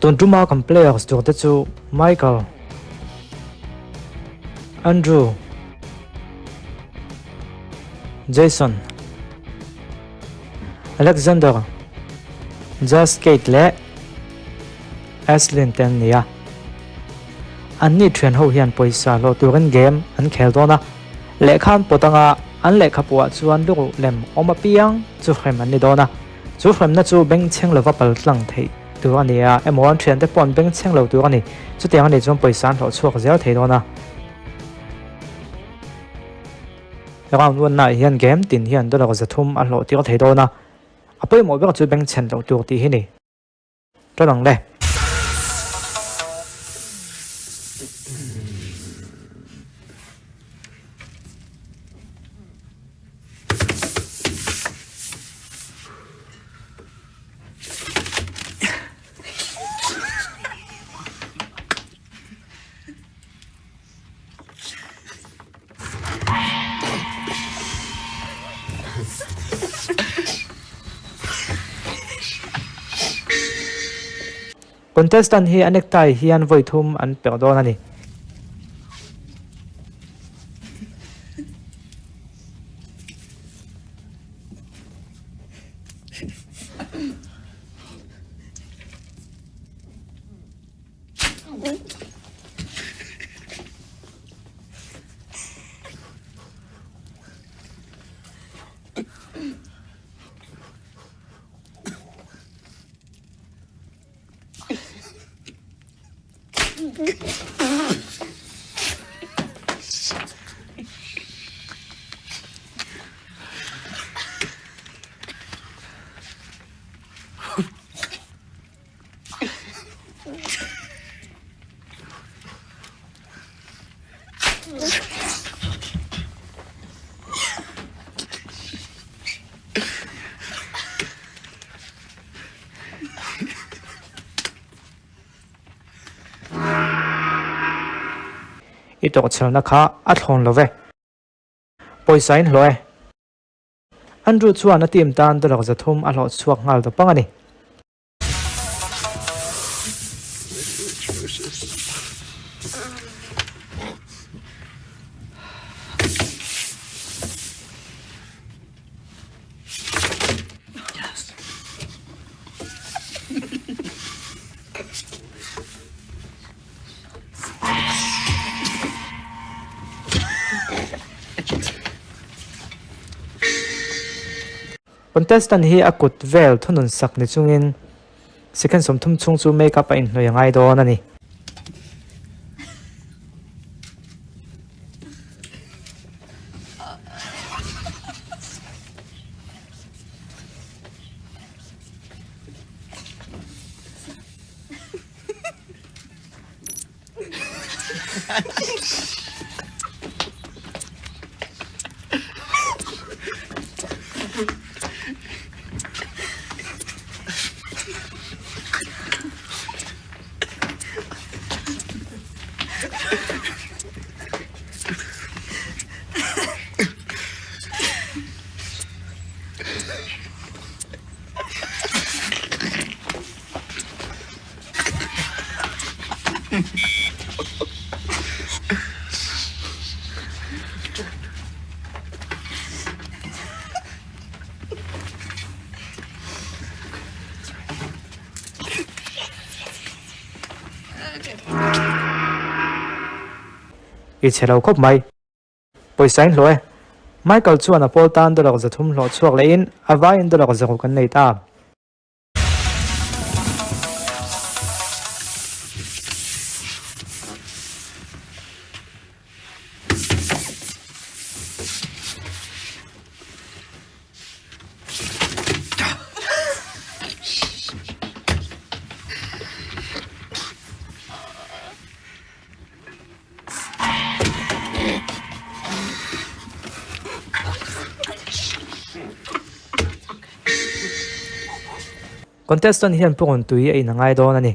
Tun tuma kan players tur te chu Michael, Andrew, Jason, Alexander, Just Kate leh Ashlyn te an ni a. Anni thian ho hian pawisa hlawh turin game an khel dawn a, lehkha an pawt anga an lehkhapuah chuan luruh lem awm apiang chu hrem an ni dawn a. Chu hremna chu bengchheng lova pal tlang theih tur a ni a, emaw an thiante pawh an bengchheng lo tur a ni. Chutiang a nih chuan pawisa an hlawh chhuak zel thei dawn a. Round one ah hian game tin hian dollar 300 a hlawh tir thei dawn a, a pawimawh ber chu bengchhen loh tur tih hi ni. Ṭan ang le. Contestant hi a necktie hian vawi thum an perh dawn a ni. I tawhchhelna kha a thlawn lo ve. Pawisa in hlawh e. Andrew chuan a team tan dollar 300 a hlawh chhuak nghal ta pang a ni. Contestant hi a kut vel thunun sak ni chungin second 30 chhung chu makeup a inhnawih a ngai dawn a ni. I chhe lo khawp mai. Pawisa in hlawh e. Michael chuan a pawl tan dollar 300 hlawh chhuak lehin a vaiin dollar 600 kan nei ta. Contestant hian pawng tui a in a ngai dawn a ni.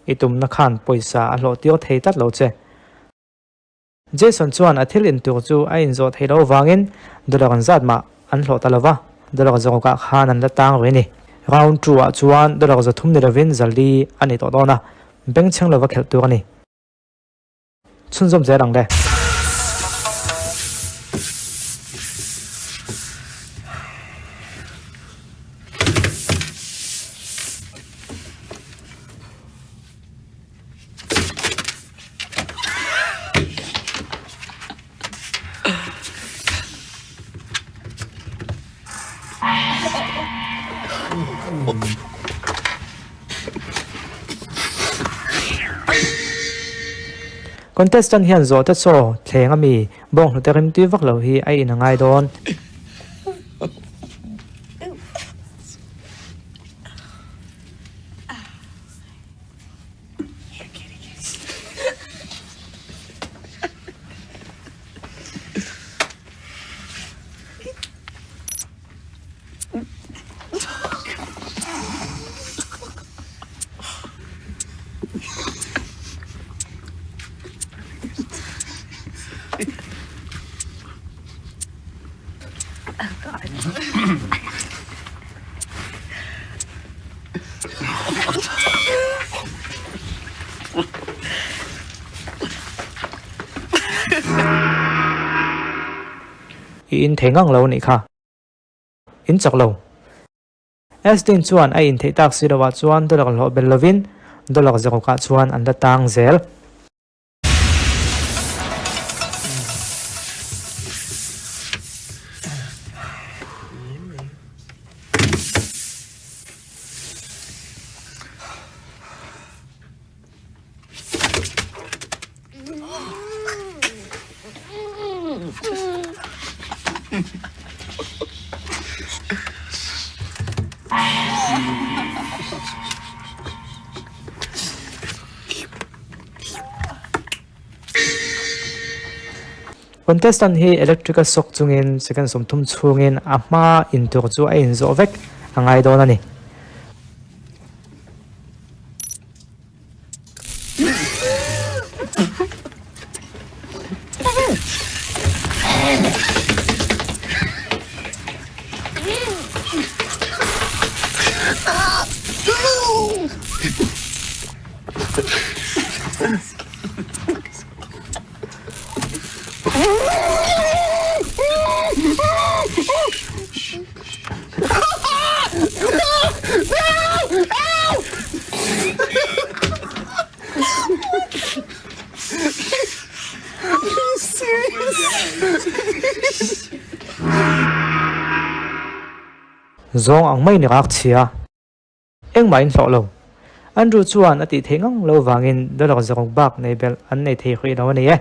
I tumna khan pawisa a hlawh tir thei tlat lo che. Jason chuan a thil intur chu a inzawh theih loh avangin dollar an zat mah an hlawh ta lova, dollar zawkah khan an la tang rih a ni. Round two ah chuan dollar 300 ni lovin 400 a ni tawh dawn a, bengchheng lova khelh tur a ni. Chhunzawm zel ang le. Contestant hian zawhte chaw thleng ami bawnghnute rimtui vak lo hi a in a ngai dawn. I in thei ngang lo anih kha. In chak lo. Astin chuan a in theih tak si lovah chuan dollar hlawh bel lovin dollar zarukah chuan an la tang zel. Contestant hi electric a sawk chungin second 30 chhungin a hma intur chu a inzawh vek a ngai dawn a ni. Zawng ang mai ni rak chhia. Engmah in hlawh lo. Andrew chuan a tih theih ngang lo vangin dollar 6 bak nei belh an nei thei hrih lo a ni e.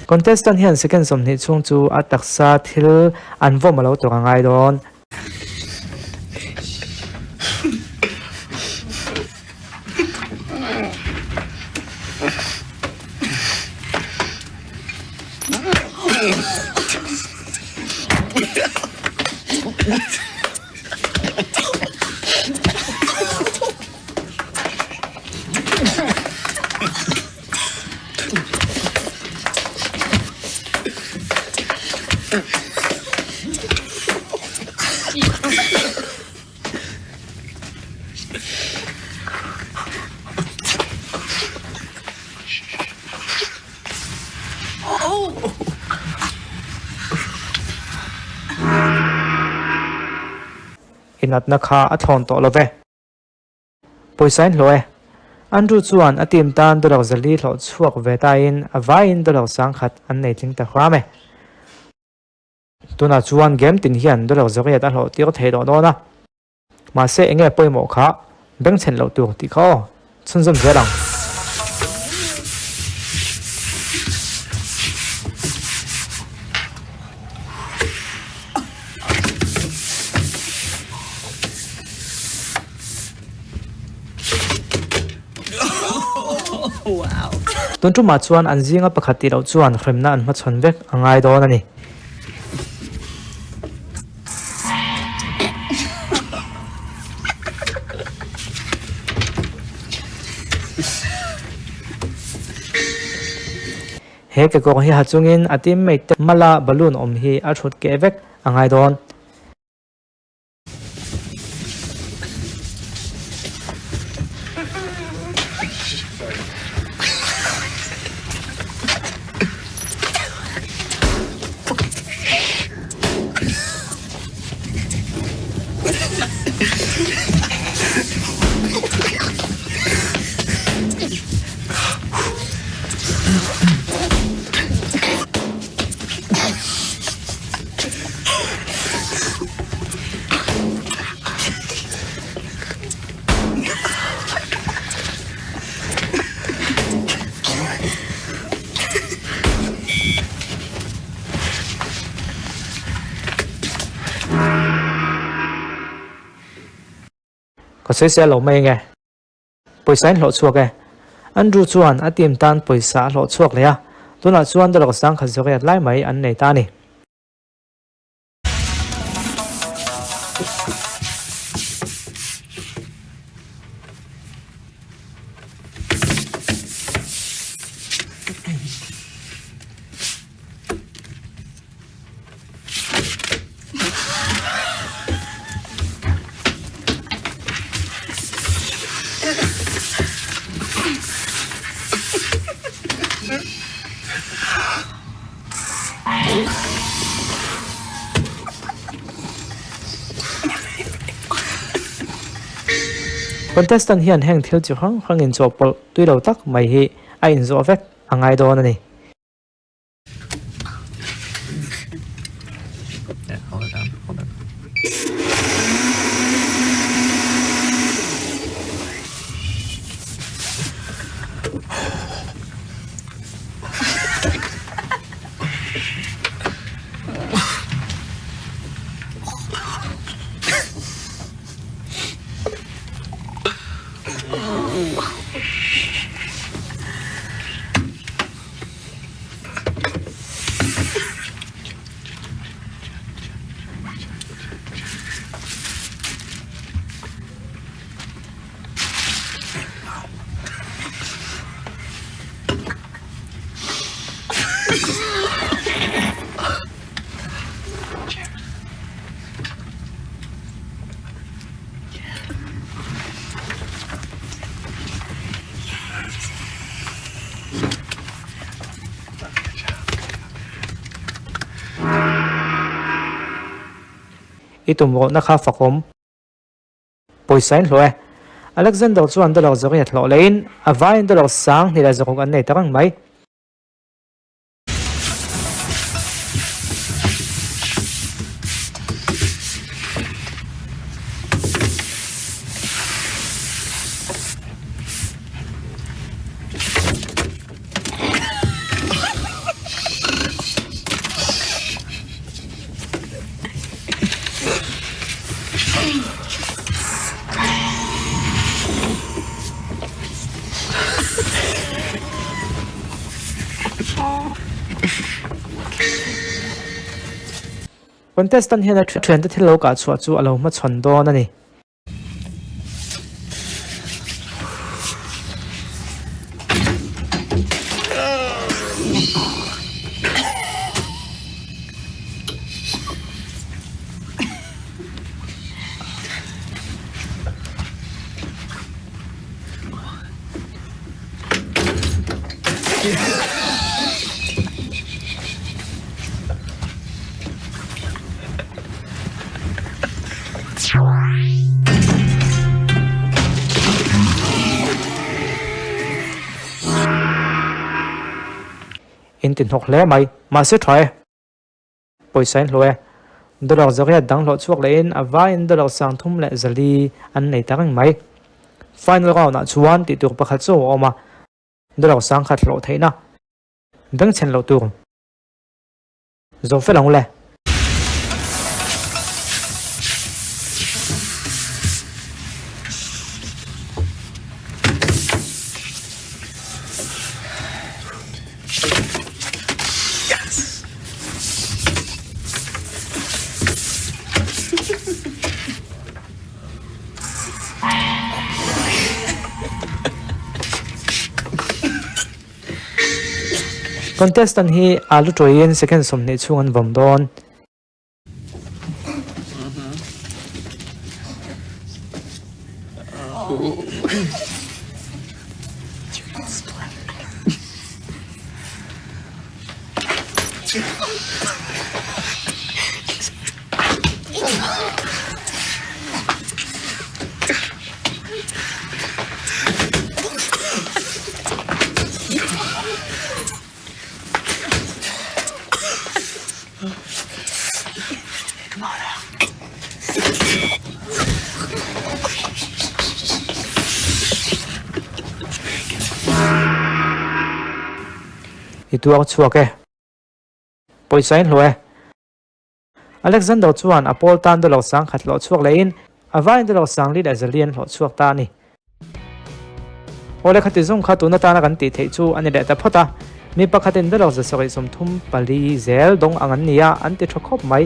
Contestant hian second 20 chhung chu a taksa thil an vawm a lo tawk a ngai dawn. I natna kha a thlawn tawh lo ve. Pawisa in hlawh e. Andrew chuan a team tan dollar zali hlawh chhuak ve tain a vaiin dollar 10,000 an nei tling ta hram e. Tunah chuan game tin hian dollar 800 a hlawh tir thei tawh dawn a. Mahse enge pawimawh kha bengchhen loh tur tih kha aw, chhunzawm zel ang. Tun tumah chuan an zinga pakhat tih loh chuan hremna an hmachhawn vek a ngai dawn a ni. He kekawng hi ha chungin a teammate te mala balloon awm hi a thut keh vek a ngai dawn. Ka sawisel lo mai ange. Pawisa in hlawh chhuak e. Andrew chuan a team tan pawisa a hlawh chhuak leh a, tunah chuan dollar 10,000 zawriat lai mai an nei ta a ni. Contestant hian heng thil chi hrang hrang inchawhpawlh tui lo tak mai hi a inzawh vek a ngai dawn a ni. I tum rawhna kha fakawm. Pawisa in hlawh e. Alexander chuan dollar 800 hlawh leiin a vaiin dollar 2600 an nei ta reng mai. Contestant hian a thiante thil lo kah chhuah chu a lo hmachhawn dawn a ni. In ti hnawk hle mai. Mahse tha e. Pawisa in hlawh e. Dollar zariat dang hlawh chhuak lehin a vaiin dollar 34 an nei ta reng mai. Final round ah chuan tih tur pakhat chu a awm a, dollar 1000 hlawh theihna bengchhen loh tur. Zo fel ang le. Contestant hi alu tawiin second 20 chhung an vawm dawn. I tuar chhuak e. Pawisa in hlawh e. Alexander chuan a pawl tan dollar 1000 hlawh chhuak lehin a vaiin dollar 4400 an hlawh chhuak ta a ni. Awle khati zawng kha tun atana kan tih theih chu a ni leh ta phawt a, mi pakhatin dollar 734 zel dawng ang an ni a, an ti tha khawp mai.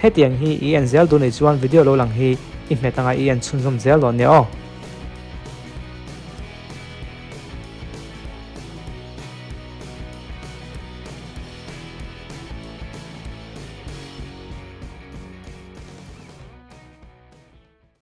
Hetiang hi i en zel duh nei chuan video lo lang hi i hmet anga i en chhunzawm zel dawn nia aw.